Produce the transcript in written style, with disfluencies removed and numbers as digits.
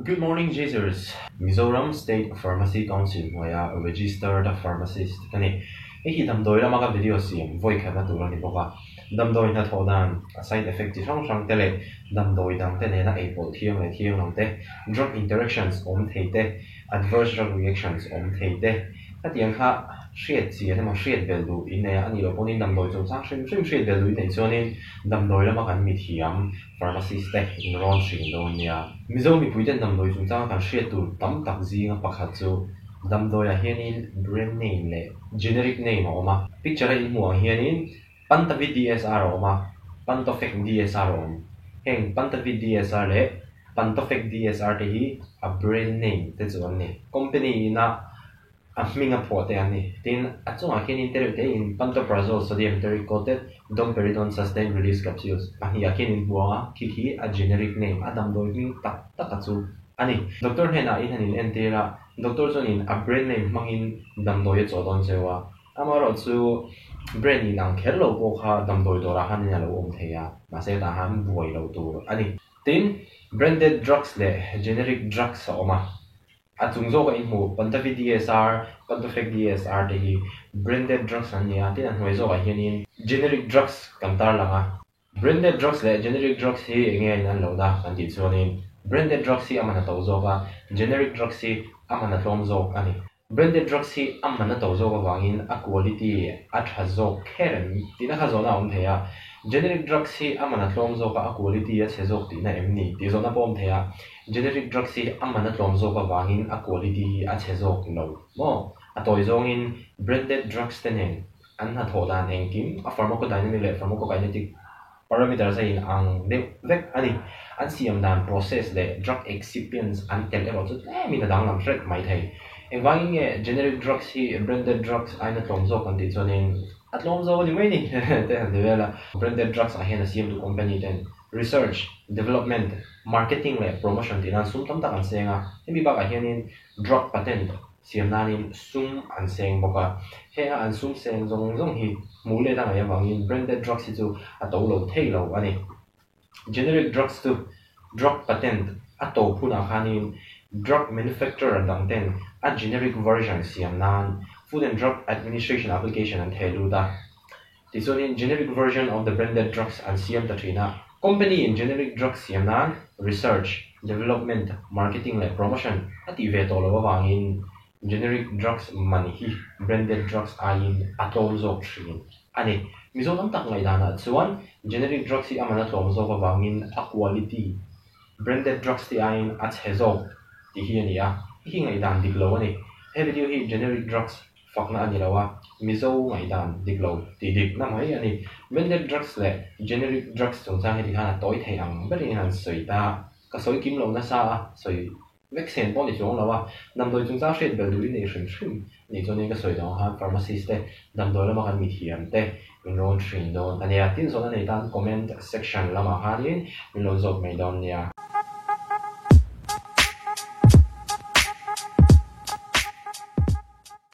Good morning Jesus! Mizoram State Pharmacy Council hnuaia Registered Pharmacist ka ni. Hei hi damdawi lama ka video siam vawi khatna tur a ni bawk a. Damdawi hnathawh dan, a side effect chi hrang hrang te leh damdawi dang te nena ei pawlh thiang leh thiang lo te, drug interactions awm thei te, adverse drug reactions awm thei te, hetiang kha hriat chian emaw hriat bel duh in nei a, a nih loh pawhin damdawi chungchang hrim hrim hriat bel duh in neih chuanin damdawi lama kan mithiam pharmacist te in rawn hrin dawn nia. Mizo mipuiten damdawi chungchanga kan hriat tur tam tak zinga pakhat chu damdawiah hianin brand name leh generic name a awm a, picture a inhmuh ang hianin Pantavi DSR a awm a, Pantofec DSR a awm. Heng Pantavi DSR leh Pantofec DSR te hi a brand name te chu an ni. Company ina a hming a phuah te an ni. Tin, a chungah khian in tereuh te in Pantoprazole sodium enteric coated domperidone sustained release capsules pahnihah khian in hmu ang a, khi khi a generic name, a damdawi hming tak tak a chu a ni. Doctor hnenah in han in entir a, doctor chuanin a brand name hmangin damdawi a chawh dawn cheu a, Amaherawh chu brand in ang kher lo pawh kha damdawi dawrah khan in a lo awm thei a, mahse tah khan buai lo tur a ni. Tin, branded drugs leh generic drugs a awm a, a chung zawka in hmuh Pantavi DSR, Pantofec DSR te hi branded drugs an ni a, tin a hnuai zawkah hianin generic drugs kan tarlang a. Branded drugs leh generic drugs hi eng nge in an lo na kan tih chuanin branded drugs hi a man a to zawk a, generic drugs hi a man a tlawm zawk a ni. Branded drugs hi a man a to zawk avangin a quality a tha zawk kher em tihna kha zawhna a awm thei a, generic drugs hi a man a tlawm zawk a, a quality a chhe zawk tihna em ni tih zawhna pawh a awm thei a, generic drugs hi a man a tlawm zawk avangin a quality hi a chhe zawk lo maw? A tawi zawngin branded drugs te nen An hnathawh dan engkim a pharmacodynamic leh pharmacokinetic parameters a in ang deuh vek a ni. An siam dan process leh drug excipients an telh erawh chu tlemin a danglam hret mai thei. Engvangin nge generic drugs hi branded drugs aiin a tlawm zawk kan tih chuanin a tlawm zawk a ni mai ni te han ti vel a. Branded drugs ah hian a siamtu company ten research, development, marketing leh promotion tih nan sum tam tak an seng a. Hemi bakah hianin drug patent siam nanin sum an seng bawk a, henga an sum seng zawng zawng hi hmuh let a ngaih avangin branded drugs hi chu a to lo thei lo a ni. Generic drugs chu drug patent a to hunah khanin drug manufacturer dang ten a generic version siam nan Food and Drug Administration application an theh lut a, tichuanin generic version of the branded drugs an siam ta thin a. Company in generic drugs siam nan research, development, marketing leh promotion a tih ve tawh loh avangin generic drugs man hi branded drugs aiin a tlawm zawk thin a ni. Mizo tam tak ngaihdanah chuan generic drugs hi a man a tlawm zawk avangin a quality branded drugs te aiin a chhe zawk tih hi a ni a, hei hi ngaihdan dik lo a ni. He video hi generic drugs Fakna a ni lo a, Mizo ngaihdan dik lo tih dikna mai a ni. Branded drugs leh generic drugs chungchang hi tikhan a tawi thei ang berin han sawi ta. Ka sawi kim lo nasa a, sawi vek sen pawh ni chuang lo a. Damdawi chungchang hriat bel duhin nei hrim hrim nih chuanin ka sawi dang khan pharmacist te, damdawi lama kan mithiam te min rawn hrin dawn a nia. Tin zawhna nei tan comment section lamah khanin min lo zawt mai dawn nia.